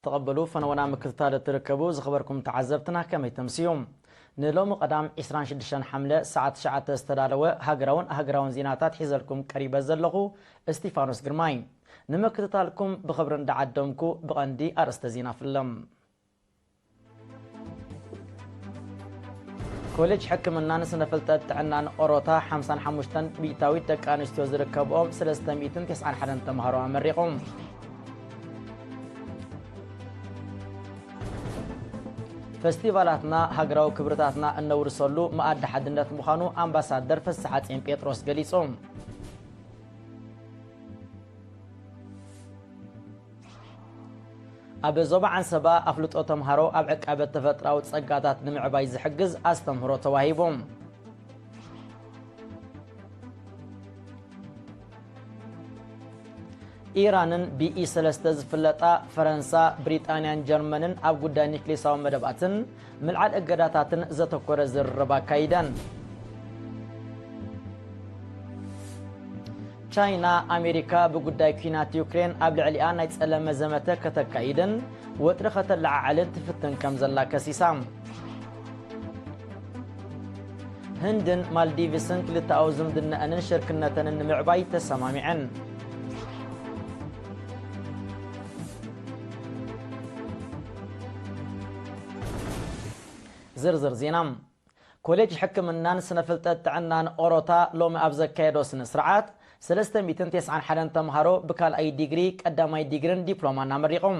ተቐበሉ ፈነወና ምክትታል እትርከቡ ዝኸበርኩም ተዓዘብትና ከመይ ተምስዩ? ንሎሚ ቀዳም ዕስራን ሽዱሽተን ሓምለ ሰዓት ትሽዓተ ዝተዳለወ ሃገራውን ሃገራውን ዜናታት ሒዘልኩም ቀሪበ ዘለኹ እስቲፋኖስ ግርማይ። ንምክትታልኩም ብኽብሪ እንዳዓደምኩ ብቐንዲ ኣርእስተ ዜና ፍለም። ኮሌጅ ሕክምናን ስነ ፍልጠት ጥዕናን ኦሮታ ሓምሳን ሓሙሽተን ሚእታዊት ደቂ ኣንስትዮ ዝርከብኦም ሰለስተ ሚእትን ተስዓን ሓደን ተምሃሮ ኣመሪቖም። ፈስቲቫላትና ሃገራዊ ክብርታትና እነውርሰሉ መኣዲ ሓድነት ምዃኑ ኣምባሳደር ፍስሓጽዮን ጴጥሮስ ገሊጹ። ኣብ ዞባ ዓንሰባ ኣፍልጦ ተምሃሮ ኣብ ዕቃበ ተፈጥራዊ ጸጋታት ንምዕባይ ዝሕግዝ ኣስተምህሮ ተዋሂቡ። ኢራንን ብኢ ሰለስተ ዝፍለጣ ፈረንሳ፣ ብሪጣንያን ጀርመንን ኣብ ጉዳይ ኒክሌሳዊ መደባትን ምልዓል እገዳታትን ዘተኮረ ዝርርብ ኣካይደን። ቻይና፣ ኣሜሪካ ብጉዳይ ኲናት ዩክሬን ኣብ ልዕሊኣ ናይ ጸለመ ዘመተ ከተካይድን ወጥሪ ከተለዓዕልን ትፍትን ከም ዘላ ከሲሳ። ህንድን ማልዲቭስን ክልተኣዊ ዝምድናኣንን ሽርክነተንን ንምዕባይ ተሰማሚዐን። ዝርዝር ዜና። ኮሌጅ ሕክምናን ስነ ፍልጠት ጥዕናን ኦሮታ ሎሚ ኣብ ዘካየዶ ስነ ስርዓት ሰለስተ ሚእትን ተስዓን ሓደን ተምሃሮ ብካልኣይ ዲግሪ፣ ቀዳማይ ዲግሪን ዲፕሎማን ኣመሪቖም።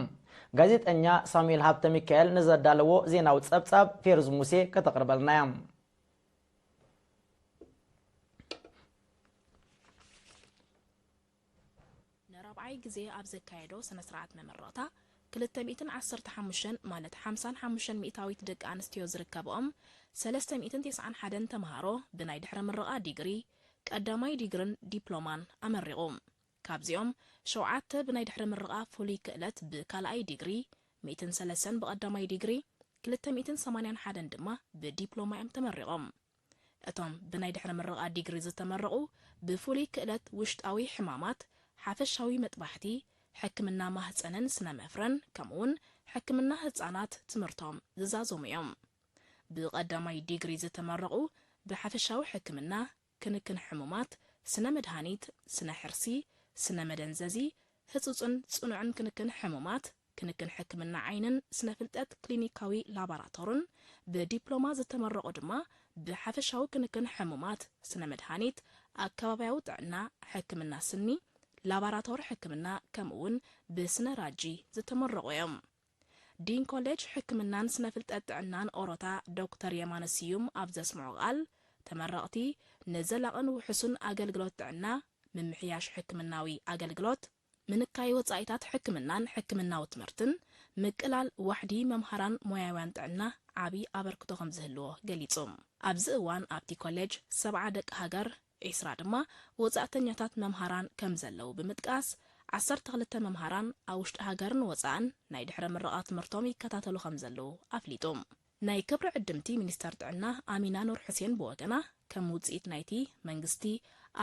ጋዜጠኛ ሳሙኤል ሃብተ ሚካኤል ንዘዳለዎ ዜናዊ ጸብጻብ ፌሩዝ ሙሴ ከተቕርበልና እያ። ንራብዓይ ግዜ ኣብ ዘካየዶ ስነ ስርዓት መመረቕታ ክልተ ሚእትን ዓሰርተ ሓሙሽተን ማለት ሓምሳን ሓሙሽተን ሚእታዊት ደቂ ኣንስትዮ ዝርከብኦም ሰለስተ ሚእትን ተስዓን ሓደን ተምሃሮ ብናይ ድሕረ ምረቓ ዲግሪ፣ ቀዳማይ ዲግርን ዲፕሎማን ኣመሪቑ። ካብዚኦም ሸውዓተ ብናይ ድሕረ ምረቓ ፍሉይ ክእለት ብካልኣይ ዲግሪ፣ ሚእትን ሰለስተን ብቐዳማይ ዲግሪ፣ ክልተ ሚእትን ሰማንያን ሓደን ድማ ብዲፕሎማ እዮም ተመሪቖም። እቶም ብናይ ድሕረ ምረቓ ዲግሪ ዝተመረቑ ብፍሉይ ክእለት ውሽጣዊ ሕማማት፣ ሓፈሻዊ መጥባሕቲ፣ ሕክምና ማህፀንን ስነ መፍረን ከምኡውን ሕክምና ህፃናት ትምህርቶም ዝዛዘሙ እዮም። ብቐዳማይ ዲግሪ ዝተመረቑ ብሓፈሻዊ ሕክምና፣ ክንክን ሕሙማት፣ ስነ መድሃኒት፣ ስነ ሕርሲ፣ ስነ መደንዘዚ፣ ህጹጽን ጽኑዕን ክንክን ሕሙማት፣ ክንክን ሕክምና ዓይንን ስነ ፍልጠት ክሊኒካዊ ላባራቶርን ብዲፕሎማ ዝተመረቑ ድማ ብሓፈሻዊ ክንክን ሕሙማት፣ ስነ መድሃኒት፣ ኣከባብያዊ ጥዕና፣ ሕክምና ስኒ፣ ላባራቶሪ ሕክምና ከምኡውን ብስነ ራጂ ዝተመረቑ እዮም። ዲን ኮሌጅ ሕክምናን ስነ ፍልጠት ጥዕናን ኦሮታ ዶክተር የማነ ስዩም ኣብ ዘስምዖ ቃል፣ ተመረቕቲ ንዘላቕን ውሑስን ኣገልግሎት ጥዕና፣ ምምሕያሽ ሕክምናዊ ኣገልግሎት፣ ምንካይ ወጻኢታት ሕክምናን ሕክምናዊ ትምህርትን፣ ምቅላል ዋሕዲ መምሃራን ሞያውያን ጥዕና ዓቢ ኣበርክቶ ከም ዝህልዎ ገሊጹ። ኣብዚ እዋን ኣብቲ ኮሌጅ ሰብዓ ደቂ ሃገር፣ ዒስራ ድማ ወጻእተኛታት መምሃራን ከም ዘለዉ ብምጥቃስ፣ ዓሰርተ ክልተ መምሃራን ኣብ ውሽጢ ሃገርን ወጻእን ናይ ድሕረ ምረቓ ትምህርቶም ይከታተሉ ከም ዘለዉ ኣፍሊጡ። ናይ ክብሪ ዕድምቲ ሚኒስተር ጥዕና ኣሚና ኑር ሑሴን ብወገና፣ ከም ውጽኢት ናይቲ መንግስቲ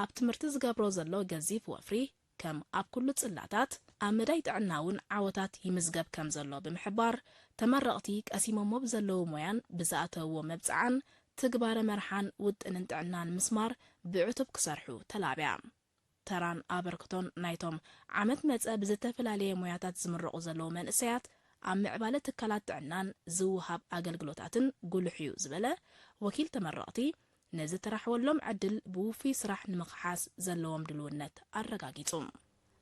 ኣብ ትምህርቲ ዝገብሮ ዘሎ ገዚፍ ወፍሪ፣ ከም ኣብ ኩሉ ጽላታት፣ ኣብ መዳይ ጥዕና እውን ዓወታት ይምዝገብ ከም ዘሎ ብምሕባር፣ ተመረቕቲ ቀሲሞሞ ብዘለዉ ሞያን ብዝኣተውዎ መብጽዓን ትግባረ መርሓን ውጥንን ጥዕና ንምስማር ብዕቱብ ክሰርሑ ተላብያ። ተራን ኣበርክቶን ናይቶም ዓመት መጸ ብዝተፈላለየ ሞያታት ዝምረቑ ዘለዉ መንእሰያት ኣብ ምዕባለ ትካላት ጥዕናን ዝወሃብ ኣገልግሎታትን ጉልሕ እዩ ዝበለ ወኪል ተመረቕቲ፣ ነዝተራሕወሎም ዕድል ብውፉይ ስራሕ ንምኽሓስ ዘለዎም ድልውነት ኣረጋጊጹ።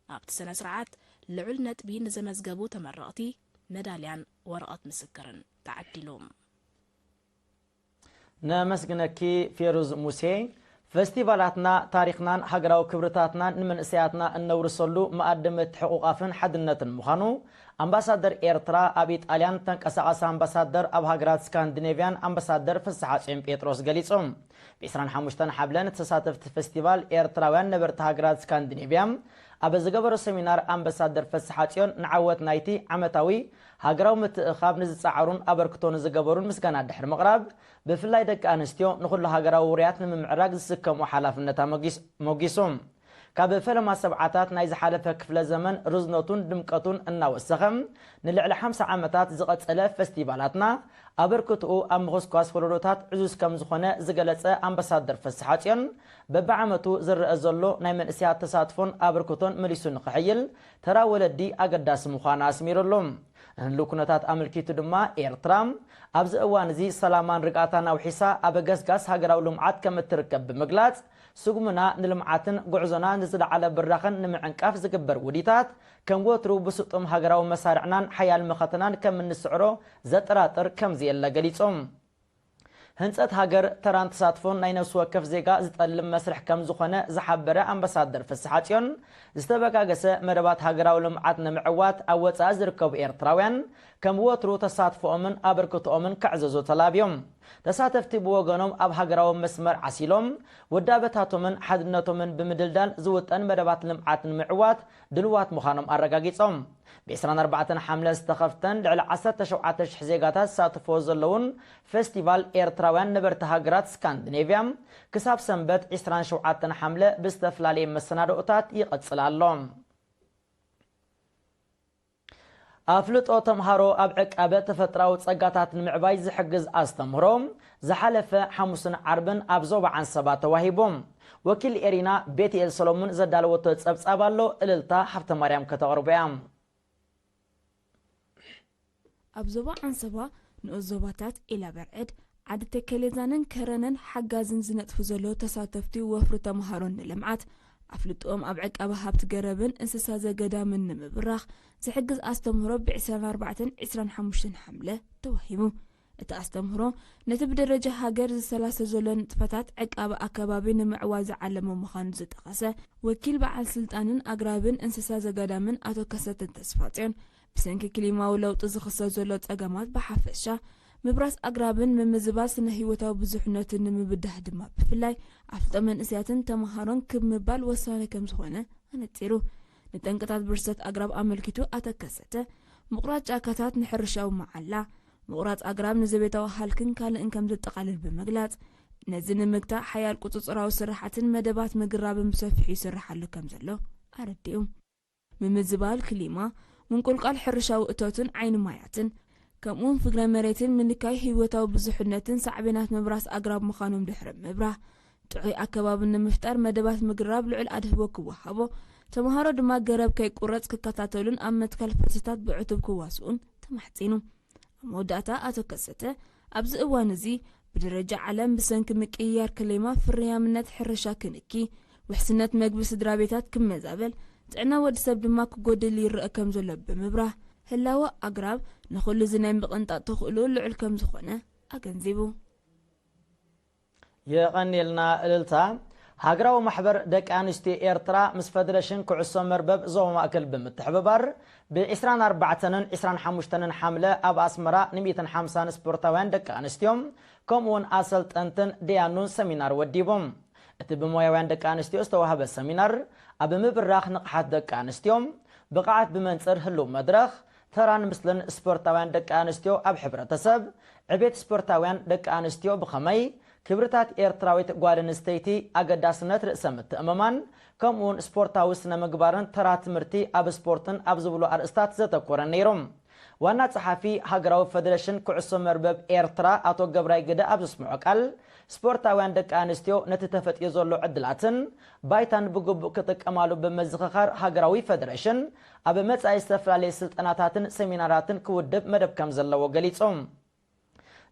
ኣብቲ ስነ ስርዓት ልዑል ነጥቢ ንዘመዝገቡ ተመረቕቲ መዳልያን ወረቐት ምስክርን ተዓዲሉ። ነመስግነኪ ፌሩዝ ሙሴ። ፈስቲቫላትና ታሪኽናን ሃገራዊ ክብርታትናን ንመንእሰያትና እነውርሰሉ መኣዲ ምትሕቑቓፍን ሓድነትን ምዃኑ ኣምባሳደር ኤርትራ ኣብ ኢጣልያን ተንቀሳቓሲ ኣምባሳደር ኣብ ሃገራት ስካንዲኔቭያን ኣምባሳደር ፍስሓጽዮን ጴጥሮስ ገሊጹ። ብ ዕስራን ሓሙሽተን ሓብለ ንተሳተፍቲ ፈስቲቫል ኤርትራውያን ነበርቲ ሃገራት ስካንዲኔቭያ ኣብ ዝገበሮ ሰሚናር ኣምባሳደር ፍስሓጽዮን ንዓወት ናይቲ ዓመታዊ ሃገራዊ ምትእኻብ ንዝጸዓሩን ኣበርክቶ ንዝገበሩን ምስጋና ድሕሪ ምቕራብ፣ ብፍላይ ደቂ ኣንስትዮ ንኹሉ ሃገራዊ ውርያት ንምምዕራግ ዝስከምኦ ሓላፍነት ኣመጊስ-፣ ሞጊሱ። ካብ ፈለማ ሰብዓታት ናይ ዝሓለፈ ክፍለ ዘመን ርዝነቱን ድምቀቱን እናወሰኸ ንልዕሊ ሓምሳ ዓመታት ዝቐጸለ ፈስቲቫላትና ኣበርክትኡ ኣብ ምኹስኳስ ወለዶታት ዕዙዝ ከም ዝኾነ ዝገለጸ ኣምባሳደር ፍስሓጽዮን፣ በብዓመቱ ዝረአ ዘሎ ናይ መንእሰያት ተሳትፎን ኣበርክቶን መሊሱ ንኽሕይል ተራ ወለዲ ኣገዳሲ ምዃኑ ኣስሚሩሉ። ንህልው ኩነታት ኣመልኪቱ ድማ፣ ኤርትራ ኣብዚ እዋን እዚ ሰላማን ርግኣታን ኣውሒሳ ኣብ ገስጋስ ሃገራዊ ልምዓት ከም እትርከብ ብምግላጽ፣ ስጉምና ንልምዓትን ጉዕዞና ንዝለዓለ ብራኸን ንምዕንቃፍ ዝግበር ውዲታት፣ ከም ወትሩ ብስጡም ሃገራዊ መሳርዕናን ሓያል መኸተናን ከም እንስዕሮ ዘጠራጥር ከም ዘየለ ገሊጹ። ህንጸት ሃገር ተራን ተሳትፎን ናይ ነፍሲ ወከፍ ዜጋ ዝጠልም መስርሕ ከም ዝኾነ ዝሓበረ ኣምባሳደር ፍስሓጽዮን፣ ዝተበጋገሰ መደባት ሃገራዊ ልምዓት ንምዕዋት ኣብ ወጻኢ ዝርከቡ ኤርትራውያን ከም ወትሩ ተሳትፎኦምን ኣበርክቶኦምን ከዕዘዙ ተላብዮም። ተሳተፍቲ ብወገኖም ኣብ ሃገራዊ መስመር ዓሲሎም ውዳበታቶምን ሓድነቶምን ብምድልዳል ዝውጠን መደባት ልምዓት ንምዕዋት ድልዋት ምዃኖም ኣረጋጊጾም። ብ ዕስራን ኣርባዕተን ሓምለ ዝተኸፍተን ልዕሊ ዓሰርተ ሸውዓተ ሽሕ ዜጋታት ዝሳተፍዎ ዘለውን ፈስቲቫል ኤርትራውያን ነበርቲ ሃገራት ስካንዲኔቭያ ክሳብ ሰንበት ዕስራን ሸውዓተን ሓምለ ብዝተፈላለየ መሰናድኦታት ይቐጽል ኣሎ። ኣፍልጦ ተምሃሮ ኣብ ዕቃበ ተፈጥራዊ ጸጋታት ንምዕባይ ዝሕግዝ ኣስተምህሮ ዝሓለፈ ሓሙስን ዓርብን ኣብ ዞባ ዓንሰባ ተዋሂቡ። ወኪል ኤሪና ቤትኤል ሰሎሙን ዘዳለወቶ ጸብጻብ ኣሎ፣ እልልታ ሃብተማርያም ከተቕርቦ እያ። ኣብ ዞባ ዓንሰባ ንኡስ ዞባታት ኢላበርዕድ፣ ዓዲ ተከሌዛንን ከረንን ሓጋዝን ዝነጥፉ ዘለዉ ተሳተፍቲ ወፍሪ ተምሃሮን ንልምዓት ኣፍልጦኦም ኣብ ዕቃበ ሃብቲ ገረብን እንስሳ ዘገዳምን ንምብራኽ ዝሕግዝ ኣስተምህሮ ብ ዕስራን ኣርባዕተን ዕስራን ሓሙሽተን ሓምለ ተዋሂቡ። እቲ ኣስተምህሮ ነቲ ብደረጃ ሃገር ዝሰላሰ ዘሎ ንጥፈታት ዕቃበ ኣከባቢ ንምዕዋት ዝዓለመ ምዃኑ ዝጠቐሰ ወኪል በዓል ስልጣንን ኣግራብን እንስሳ ዘገዳምን ኣቶ ከሰተ ተስፋጽዮን፣ ብሰንኪ ክሊማዊ ለውጢ ዝኽሰት ዘሎ ጸገማት ብሓፈሻ፣ ምብራስ ኣግራብን ምምዝባል ስነ ህይወታዊ ብዙሕነትን ንምብዳህ ድማ ብፍላይ ኣፍልጦ መንእሰያትን ተምሃሮን ክብ ምባል ወሳኒ ከም ዝኾነ ኣነጺሩ። ንጠንቅታት ብርሰት ኣግራብ ኣመልኪቱ ኣቶ ከሰተ፣ ምቑራጽ ጫካታት ንሕርሻዊ መዓላ፣ ምቑራጽ ኣግራብ ንዘቤታዊ ሃልክን ካልእን ከም ዘጠቓልል ብምግላጽ፣ ነዚ ንምግታእ ሓያል ቁጽጽራዊ ስራሓትን መደባት ምግራብን ብሰፊሑ ይስራሓሉ ከም ዘሎ ኣረዲኡ። ምምዝባል ክሊማ፣ ምንቁልቋል ሕርሻዊ እቶትን ዓይኒ ማያትን፣ ከምኡውን ፍግረ መሬትን ምንካይ ህይወታዊ ብዙሕነትን ሳዕቤናት ምብራስ ኣግራብ ምዃኖም ድሕሪ ምብራህ፣ ጥዑይ ኣከባቢ ንምፍጣር መደባት ምግራብ ልዑል ኣድህቦ ክወሃቦ፣ ተምሃሮ ድማ ገረብ ከይቁረጽ ክከታተሉን ኣብ መትከል ፈሰታት ብዕቱብ ክዋስኡን ተማሕጺኑ። ኣብ መወዳእታ ኣቶ ከሰተ፣ ኣብዚ እዋን እዚ ብደረጃ ዓለም ብሰንኪ ምቅይያር ክሌማ ፍርያምነት ሕርሻ ክንኪ፣ ውሕስነት መግቢ ስድራ ቤታት ክመዛበል፣ ጥዕና ወዲ ሰብ ድማ ክጎድል ይረአ ከም ዘሎ ብምብራህ፣ ህላወ ኣግራብ ንኹሉ እዚ ናይ ምቕንጣጥ ተኽእሎ ልዑል ከም ዝኾነ ኣገንዚቡ። የቐንየልና እልልታ። ሃገራዊ ማሕበር ደቂ ኣንስትዮ ኤርትራ ምስ ፈደረሽን ኩዕሶ መርበብ ዞባ ማእከል ብምትሕብባር ብ ዕስራን ኣርባዕተን ዕስራን ሓሙሽተን ሓምለ ኣብ ኣስመራ ን ሚእትን ሓምሳን ስፖርታውያን ደቂ ኣንስትዮ ከምኡ እውን ኣሰልጠንትን ደያኑን ሰሚናር ወዲቦም። እቲ ብሞያውያን ደቂ ኣንስትዮ ዝተዋህበ ሰሚናር ኣብ ምብራኽ ንቕሓት ደቂ ኣንስትዮ፣ ብቕዓት ብመንጽር ህልው መድረኽ፣ ተራን ምስልን ስፖርታውያን ደቂ ኣንስትዮ ኣብ ሕብረተሰብ፣ ዕቤት ስፖርታውያን ደቂ ኣንስትዮ ብኸመይ፣ ክብርታት ኤርትራዊት ጓል ኣንስተይቲ፣ ኣገዳስነት ርእሰ ምትእምማን፣ ከምኡውን ስፖርታዊ ስነ ምግባርን ተራ ትምህርቲ ኣብ ስፖርትን ኣብ ዝብሉ ኣርእስታት ዘተኮረ ነይሩ። ዋና ጸሓፊ ሃገራዊ ፈደረሽን ኩዕሶ መርበብ ኤርትራ ኣቶ ገብራይ ግደ ኣብ ዘስምዖ ቃል፣ ስፖርታውያን ደቂ ኣንስትዮ ነቲ ተፈጥዮ ዘሎ ዕድላትን ባይታን ብግቡእ ክጥቀማሉ ብምዝኽኻር፣ ሃገራዊ ፈደረሽን ኣብ መጻኢ ዝተፈላለየ ስልጠናታትን ሰሚናራትን ክውድብ መደብ ከም ዘለዎ ገሊጹ።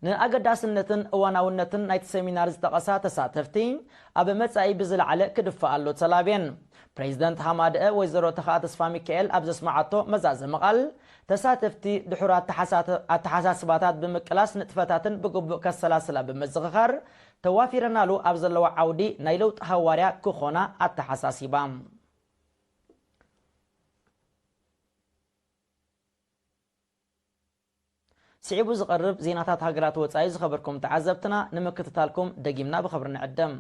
ንኣገዳስነትን እዋናውነትን ናይቲ ሰሚናር ዝጠቐሳ ተሳተፍቲ፣ ኣብ መጻኢ ብዝለዓለ ክድፋእ ኣሎ ተላብየን። ፕሬዚደንት ሃማደአ ወይዘሮ ተኽኣ ተስፋ ሚካኤል ኣብ ዘስመዓቶ መዛዘሚ ቃል፣ ተሳተፍቲ ድሑር ኣተሓሳተ-፣ ኣተሓሳስባታት ብምቅላስ ንጥፈታትን ብግቡእ ከሰላስላ ብምዝኽኻር፣ ተዋፊረናሉ ኣብ ዘለዋ ዓውዲ ናይ ለውጢ ሃዋርያ ክኾና ኣተሓሳሲባ። ስዒቡ ዝቐርብ ዜናታት ሃገራት ወጻኢ ዝኸበርኩም ተዓዘብትና ንምክትታልኩም ደጊምና ብኽብሪ ንዕደም።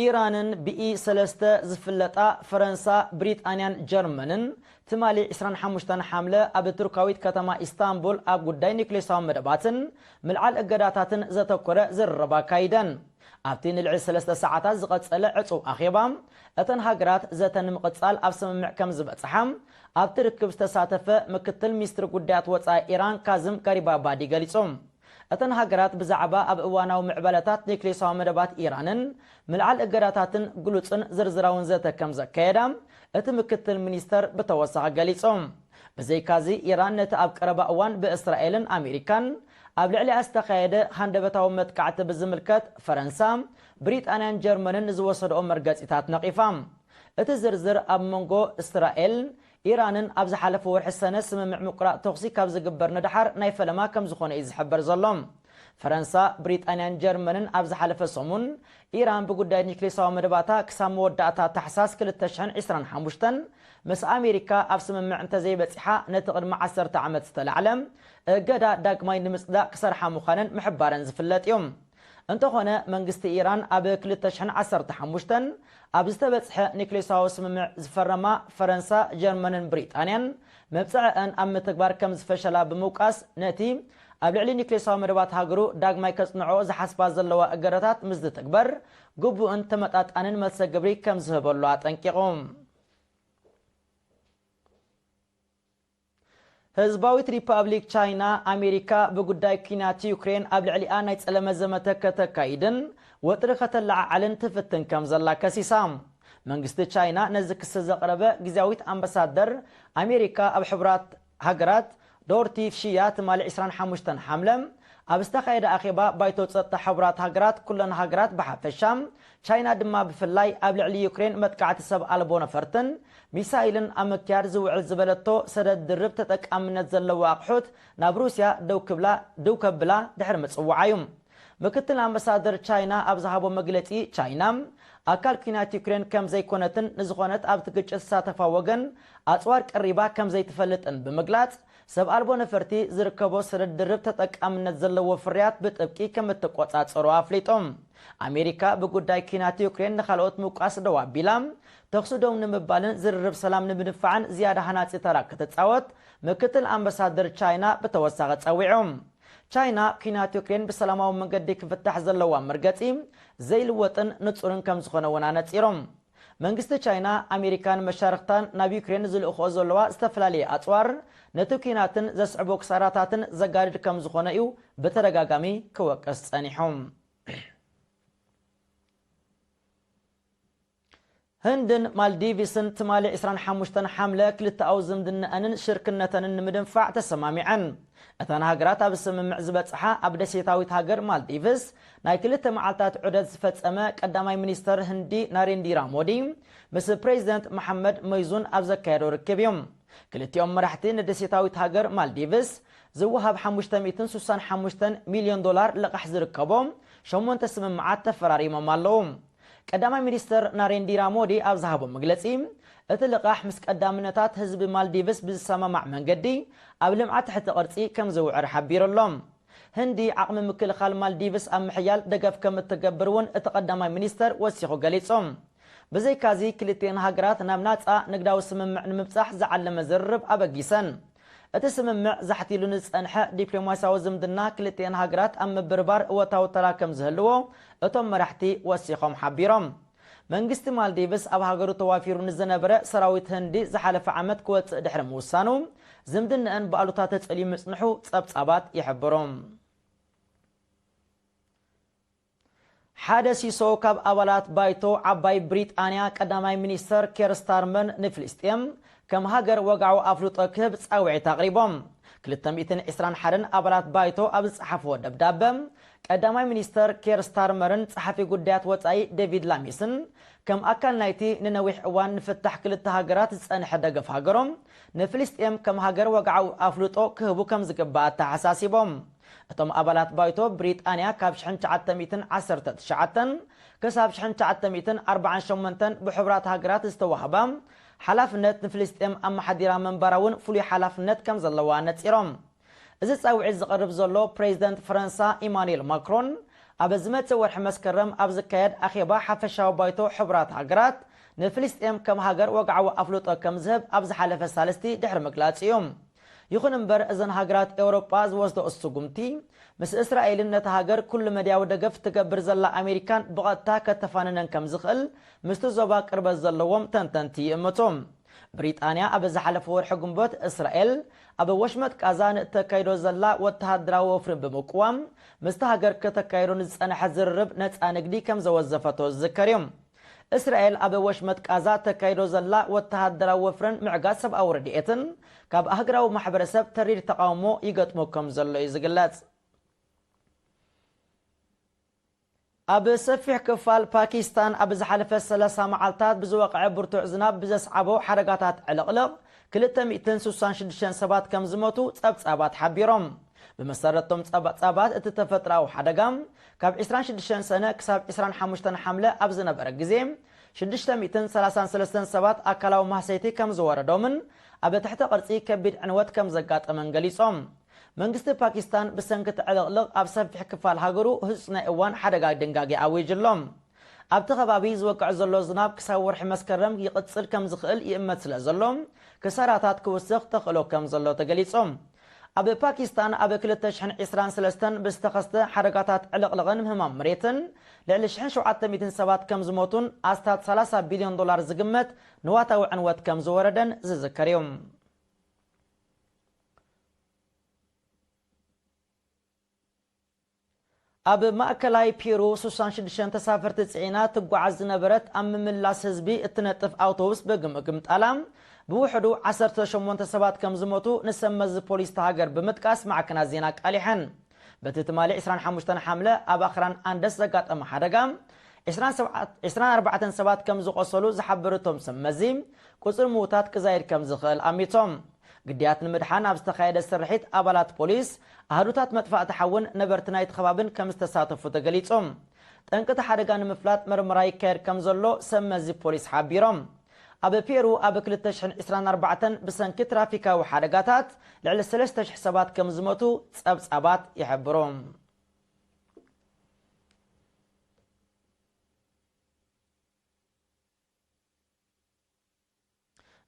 ኢራንን ብኢ ሰለስተ ዝፍለጣ ፈረንሳ፣ ብሪጣንያን ጀርመንን ትማሊ ዕስራን ሓሙሽተን ሓምለ ኣብ ቱርካዊት ከተማ ኢስታንቡል ኣብ ጉዳይ ኒክሌሳዊ መደባትን ምልዓል እገዳታትን ዘተኮረ ዝርርብ ኣካይደን። ኣብቲ ንልዕሊ ሰለስተ ሰዓታት ዝቐጸለ ዕጹው ኣኼባ፣ እተን ሃገራት ዘተ ንምቕጻል ኣብ ስምምዕ ከም ዝበጽሓ ኣብቲ ርክብ ዝተሳተፈ ምክትል ሚኒስትሪ ጉዳያት ወጻኢ ኢራን ካዝም ጋሪባባዲ ገሊጹ። እተን ሃገራት ብዛዕባ ኣብ እዋናዊ ምዕባለታት ኒክሌሳዊ መደባት ኢራንን ምልዓል እገዳታትን ግሉጽን ዝርዝራውን ዘተ ከም ዘካየዳ እቲ ምክትል ሚኒስተር ብተወሳኺ ገሊጹ። ብዘይካዚ፣ ኢራን ነቲ ኣብ ቀረባ እዋን ብእስራኤልን ኣሜሪካን ኣብ ልዕሊኣ ዝተኻየደ ሃንደበታዊ መጥቃዕቲ ብዝምልከት፣ ፈረንሳ፣ ብሪጣንያን ጀርመንን ንዝወሰድኦ መርገጺታት ነቒፋ። እቲ ዝርዝር ኣብ መንጎ እስራኤል፣ ኢራንን ኣብ ዝሓለፈ ወርሒ ሰነ ስምምዕ ምቁራጽ ተኹሲ ካብ ዝግበር ንድሓር ናይ ፈለማ ከም ዝኾነ እዩ ዝሕበር ዘሎ። ፈረንሳ፣ ብሪጣንያን ጀርመንን ኣብ ዝሓለፈ ሰሙን፣ ኢራን ብጉዳይ ኒክሌሳዊ መደባታ ክሳብ መወዳእታ ታሕሳስ ክልተ ሽሕን ዕስራን ሓሙሽተን ምስ ኣሜሪካ ኣብ ስምምዕ እንተዘይበጺሓ፣ ነቲ ቅድሚ ዓሰርተ ዓመት ዝተላዕለ እገዳ ዳግማይ ንምጽዳቕ ክሰርሓ ምዃነን ምሕባረን ዝፍለጥ እዩ። እንተኾነ፣ መንግስቲ ኢራን ኣብ ክልተ ሽሕን ዓሰርተ ሓሙሽተን ኣብ ዝተበጽሐ ኒክሌሳዊ ስምምዕ ዝፈረማ ፈረንሳ፣ ጀርመንን ብሪጣንያን፣ መብጽዐአን ኣብ ምትግባር ከም ዝፈሸላ ብምውቃስ፣ ነቲ ኣብ ልዕሊ ኒክሌሳዊ መደባት ሃገሩ ዳግማይ ከጽንዖ ዝሓስባ ዘለዋ እገዳታት ምስ ዝትግበር፣ ግቡእን ተመጣጣንን መልሰ ግብሪ ከም ዝህበሉ ኣጠንቂቑ። ህዝባዊት ሪፓብሊክ ቻይና፣ ኣሜሪካ ብጉዳይ ኲናት ዩክሬን ኣብ ልዕሊኣ ናይ ጸለመ ዘመተ ከተካይድን ወጥሪ ከተለዓዕልን ትፍትን ከም ዘላ ከሲሳ። መንግስቲ ቻይና ነዚ ክሲ ዘቕረበ፣ ግዝያዊት ኣምባሳደር ኣሜሪካ ኣብ ሕቡራት ሃገራት ዶርቲ ፍሺያ ትማሊ ዕስራን ሓሙሽተን ሓምለ ኣብ ዝተኻየደ ኣኼባ ባይቶ ጸጥታ ሕቡራት ሃገራት፣ ኩለን ሃገራት ብሓፈሻ፣ ቻይና ድማ ብፍላይ፣ ኣብ ልዕሊ ዩክሬን መጥቃዕቲ ሰብ ኣልቦ ነፈርትን ሚሳይልን ኣብ ምክያድ ዝውዕል ዝበለቶ ሰደድ ድርብ ተጠቃምነት ዘለዎ ኣቕሑት ናብ ሩስያ ደው ክብላ፣ ደው ከብላ ድሕሪ ምጽዋዓ እዩ። ምክትል ኣምባሳደር ቻይና ኣብ ዝሃቦ መግለጺ፣ ቻይና ኣካል ኲናት ዩክሬን ከም ዘይኮነትን፣ ንዝኾነት ኣብቲ ግጭት ዝሳተፋ ወገን ኣጽዋር ቀሪባ ከም ዘይትፈልጥን ብምግላጽ፣ ሰብ ኣልቦ ነፈርቲ ዝርከቦ ሰደድ ድርብ ተጠቃምነት ዘለዎ ፍርያት ብጥብቂ ከም እትቆጻጸሮ ኣፍሊጡ። ኣሜሪካ ብጉዳይ ኲናት ዩክሬን ንኻልኦት ምውቃስ ደው ኣቢላ፣ ተኹሲ ደው ንምባልን ዝርርብ ሰላም ንምድንፋዕን ዝያዳ ሃናጺ ተራ ክትጻወት ምክትል ኣምባሳደር ቻይና ብተወሳኺ ጸዊዑ። ቻይና፣ ኲናት ዩክሬን ብሰላማዊ መንገዲ ክፍታሕ ዘለዋ መርገጺ ዘይልወጥን ንጹርን ከም ዝኾነ እውን ኣነጺሮም። መንግስቲ ቻይና፣ ኣሜሪካን መሻርኽታን ናብ ዩክሬን ዝልእኽኦ ዘለዋ ዝተፈላለየ ኣጽዋር፣ ነቲ ኲናትን ዘስዕቦ ክሳራታትን ዘጋድድ ከም ዝኾነ እዩ ብተደጋጋሚ ክወቅስ ጸኒሑ። ህንድን ማልዲቭስን ትማሊ ዕስራን ሓሙሽተን ሓምለ ክልተኣዊ ዝምድናኣንን ሽርክነተንን ንምድንፋዕ ተሰማሚዐን። እተን ሃገራት ኣብ ስምምዕ ዝበጽሓ ኣብ ደሴታዊት ሃገር ማልዲቭስ ናይ ክልተ መዓልታት ዑደት ዝፈጸመ ቀዳማይ ሚኒስተር ህንዲ ናሬንዲራ ሞዲ ምስ ፕሬዚደንት መሓመድ መይዙን ኣብ ዘካየዶ ርክብ እዩ። ክልቲኦም መራሕቲ ንደሴታዊት ሃገር ማልዲቭስ ዝወሃብ ሓሙሽተ ሚእትን ስሳን ሓሙሽተን ሚልዮን ዶላር ልቓሕ ዝርከቦ ሸሞንተ ስምምዓት ተፈራሪሞም ኣለዉ። ቀዳማይ ሚኒስተር ናሬንዲራ ሞዲ ኣብ ዝሃቦ መግለጺ፣ እቲ ልቓሕ ምስ ቀዳምነታት ህዝቢ ማልዲቭስ ብዝሰማማዕ መንገዲ ኣብ ልምዓት ትሕቲ ቅርጺ ከም ዝውዕር ሓቢሩ ኣሎ። ህንዲ ዓቕሚ ምክልኻል ማልዲቭስ ኣብ ምሕያል ደገፍ ከም እትገብር እውን እቲ ቀዳማይ ሚኒስተር ወሲኹ ገሊጹ። ብዘይካዚ፣ ክልቲኤን ሃገራት ናብ ናጻ ንግዳዊ ስምምዕ ንምብጻሕ ዝዓለመ ዝርርብ ኣበጊሰን። እቲ ስምምዕ ዛሕቲሉ ንዝጸንሐ ዲፕሎማስያዊ ዝምድና ክልቲኤን ሃገራት ኣብ ምብርባር እወታዊ ተራ ከም ዝህልዎ እቶም መራሕቲ ወሲኾም ሓቢሮም። መንግስቲ ማልዲቭስ ኣብ ሃገሩ ተዋፊሩ ንዝነበረ ሰራዊት ህንዲ ዝሓለፈ ዓመት ክወጽእ ድሕሪ ምውሳኑ፣ ዝምድንአን ብኣሉታ ተጸልዩ ምጽንሑ ጸብጻባት ይሕብሩ። ሓደ ሲሶ ካብ ኣባላት ባይቶ ዓባይ ብሪጣንያ፣ ቀዳማይ ሚኒስተር ኬር ስታርመር ንፍልስጤም ከም ሃገር ወግዓዊ ኣፍልጦ ክህብ ጻውዒት ኣቕሪቦም። ክልተ ሚእትን ዕስራን ሓደን ኣባላት ባይቶ ኣብ ዝጸሓፍዎ ደብዳበ፣ ቀዳማይ ሚኒስተር ኬር ስታርመርን ጸሓፊ ጉዳያት ወጻኢ ዴቪድ ላሚስን ከም ኣካል ናይቲ ንነዊሕ እዋን ንፍታሕ ክልተ ሃገራት ዝጸንሐ ደገፍ ሃገሮም፣ ንፍልስጤም ከም ሃገር ወግዓዊ ኣፍልጦ ክህቡ ከም ዝግባእ ኣተሓሳሲቦም። እቶም ኣባላት ባይቶ፣ ብሪጣንያ ካብ ሽሕን ትሽዓተ ሚእትን ዓሰርተ ትሽዓተን ክሳብ ሽሕን ትሽዓተ ሚእትን ኣርባዓን ሸሞንተን ብሕቡራት ሃገራት ዝተዋህባ ሓላፍነት ንፍልስጤም ኣመሓዲራ ምንባራ እውን ፍሉይ ሓላፍነት ከም ዘለዋ ነጺሮም። እዚ ጻውዒት ዝቐርብ ዘሎ፣ ፕሬዚደንት ፈረንሳ ኢማኑኤል ማክሮን ኣብ ዝመጽእ ወርሒ መስከረም ኣብ ዝካየድ ኣኼባ ሓፈሻዊ ባይቶ ሕቡራት ሃገራት ንፍልስጤም ከም ሃገር ወግዓዊ ኣፍልጦ ከም ዝህብ ኣብ ዝሓለፈ ሳልስቲ ድሕሪ ምግላጽ እዩ። ይኹን እምበር፣ እዘን ሃገራት ኤውሮጳ ዝወስዶ ስጉምቲ ምስ እስራኤልን ነታ ሃገር ኩሉ መድያዊ ደገፍ ትገብር ዘላ ኣሜሪካን ብቐጥታ ከተፋንነን ከም ዝኽእል ምስቲ ዞባ ቅርበት ዘለዎም ተንተንቲ ይእምቱ። ብሪጣንያ ኣብ ዝሓለፈ ወርሒ ግንቦት እስራኤል ኣብ ወሽመጥ ቃዛ ንእተካይዶ ዘላ ወተሃደራዊ ወፍሪ ብምቅዋም ምስቲ ሃገር ከተካይዶ ንዝጸንሐ ዝርርብ ነጻ ንግዲ ከም ዘወዘፈቶ ዝዝከር እዩ። እስራኤል ኣብ ወሽመጥ ቃዛ ተካይዶ ዘላ ወተሃደራዊ ወፍርን ምዕጋት ሰብኣዊ ረድኤትን ካብ ኣህግራዊ ማሕበረሰብ ተሪር ተቓውሞ ይገጥሞ ከም ዘሎ እዩ ዝግለጽ። ኣብ ሰፊሕ ክፋል ፓኪስታን ኣብ ዝሓለፈ ሰላሳ መዓልታት ብዝወቕዐ ብርቱዕ ዝናብ ብዘስዓቦ ሓደጋታት ዕልቕልቕ ክልተ ሚእትን ስሳን ሽዱሽተን ሰባት ከም ዝሞቱ ጸብጻባት ሓቢሮም። ብመሰረቶም ጸብጻባት፣ እቲ ተፈጥሮኣዊ ሓደጋ ካብ ዕስራን ሽዱሽተን ሰነ ክሳብ ዕስራን ሓሙሽተን ሓምለ ኣብ ዝነበረ ግዜ ሽዱሽተ ሚእትን ሰላሳን ሰለስተን ሰባት ኣካላዊ ማህሰይቲ ከም ዝወረዶምን ኣብ ትሕተ ቅርጺ ከቢድ ዕንወት ከም ዘጋጠመን ገሊጾም። መንግስቲ ፓኪስታን ብሰንኪ እቲ ዕልቕልቕ ኣብ ሰፊሕ ክፋል ሃገሩ ህጹጽ ናይ እዋን ሓደጋ ድንጋጌ ኣዊጁ ኣሎ። ኣብቲ ከባቢ ዝወቅዕ ዘሎ ዝናብ ክሳብ ወርሒ መስከረም ይቕጽል ከም ዝኽእል ይእመት ስለ ዘሎ፣ ክሳራታት ክውስኽ ተኽእሎ ከም ዘሎ ተገሊጹ። ኣብ ፓኪስታን ኣብ ክልተ ሽሕን ዕስራን ሰለስተን ብዝተኸስተ ሓደጋታት ዕልቕልቕን ምህማም መሬትን ልዕሊ ሽሕን ሸውዓተ ሚእትን ሰባት ከም ዝሞቱን ኣስታት ሰላሳ ቢልዮን ዶላር ዝግመት ንዋታዊ ዕንወት ከም ዝወረደን ዝዝከር እዩ። ኣብ ማእከላይ ፔሩ ስሳን ሽዱሽተን ተሳፈርቲ ጽዒና ትጓዓዝ ዝነበረት ኣብ ምምላስ ህዝቢ እትነጥፍ ኣውቶቡስ ብግምግምጣላ ብውሕዱ ዓሰርተ ሸሞንተ ሰባት ከም ዝሞቱ ንሰብ መዚ ፖሊስ እታ ሃገር ብምጥቃስ ማዕከናት ዜና ኣቃሊሐን። በቲ ትማሊ ዕስራን ሓሙሽተን ሓምለ ኣብ ኣኽራን ኣንደስ ዘጋጠመ ሓደጋ ዕስራን ኣርባዕተን ሰባት ከም ዝቖሰሉ ዝሓበሩ እቶም ሰብ መዚ፣ ቁጽሪ ምዉታት ክዛይድ ከም ዝኽእል ኣሚቶም። ግዳያት ንምድሓን ኣብ ዝተኻየደ ስርሒት ኣባላት ፖሊስ፣ ኣሃዱታት መጥፋእቲ ሓውን ነበርቲ ናይቲ ከባብን ከም ዝተሳተፉ ተገሊጹ። ጠንቂ እቲ ሓደጋ ንምፍላጥ መርመራ ይካየድ ከም ዘሎ ሰብ መዚ ፖሊስ ሓቢሮም። ኣብ ፔሩ ኣብ ክልተ ሽሕን ዕስራን ኣርባዕተን ብሰንኪ ትራፊካዊ ሓደጋታት ልዕሊ ሰለስተ ሽሕ ሰባት ከም ዝሞቱ ጸብጻባት ይሕብሩ።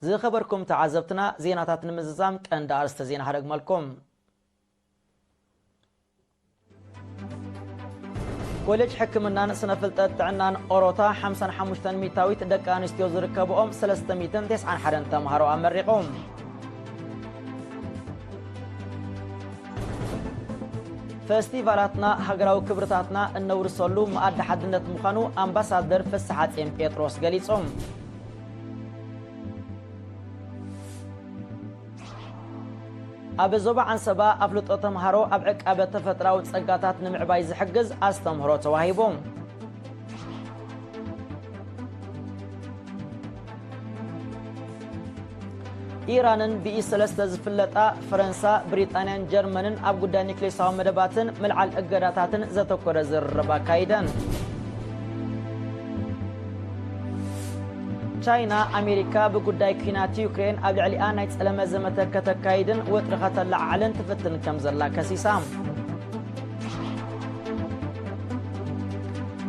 ዝኸበርኩም ተዓዘብትና፣ ዜናታት ንምዝዛም ቀንዲ ኣርእስተ ዜና ሃደግመልኩም። ኮሌጅ ሕክምናን ስነ ፍልጠት ጥዕናን ኦሮታ ሓምሳን ሓሙሽተን ሚእታዊት ደቂ ኣንስትዮ ዝርከብኦም ሰለስተ ሚእትን ተስዓን ሓደን ተምሃሮ ኣመሪቑ። ፈስቲቫላትና ሃገራዊ ክብርታትና እነውርሰሉ መኣዲ ሓድነት ምዃኑ ኣምባሳደር ፍስሓጽዮን ጴጥሮስ ገሊጹ። ኣብ ዞባ ዓንሰባ ኣፍልጦ ተምሃሮ ኣብ ዕቃበ ተፈጥራዊ ጸጋታት ንምዕባይ ዝሕግዝ ኣስተምህሮ ተዋሂቡ። ኢራንን ብኢ ሰለስተ ዝፍለጣ ፈረንሳ፣ ብሪጣንያን ጀርመንን ኣብ ጉዳይ ኒክሌሳዊ መደባትን ምልዓል እገዳታትን ዘተኮረ ዝርርብ ኣካይደን። ቻይና፣ ኣሜሪካ ብጉዳይ ኲናት ዩክሬን ኣብ ልዕሊኣ ናይ ጸለመ ዘመተ ከተካይድን ወጥሪ ከተለዓዕልን ትፍትን ከም ዘላ ከሲሳ።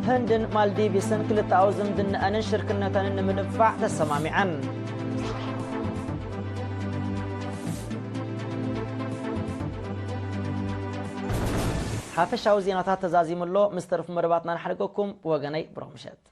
ህንድን ማልዲቪስን ክልተኣዊ ዝምድናኣንን ሽርክነተንን ንምንፋዕ ተሰማሚዐን። ሓፈሻዊ ዜናታት ተዛዚሙ ኣሎ። ምስ ተረፉ መደባትና ንሓድገኩም። ብወገነይ ብሩኽ ምሸት።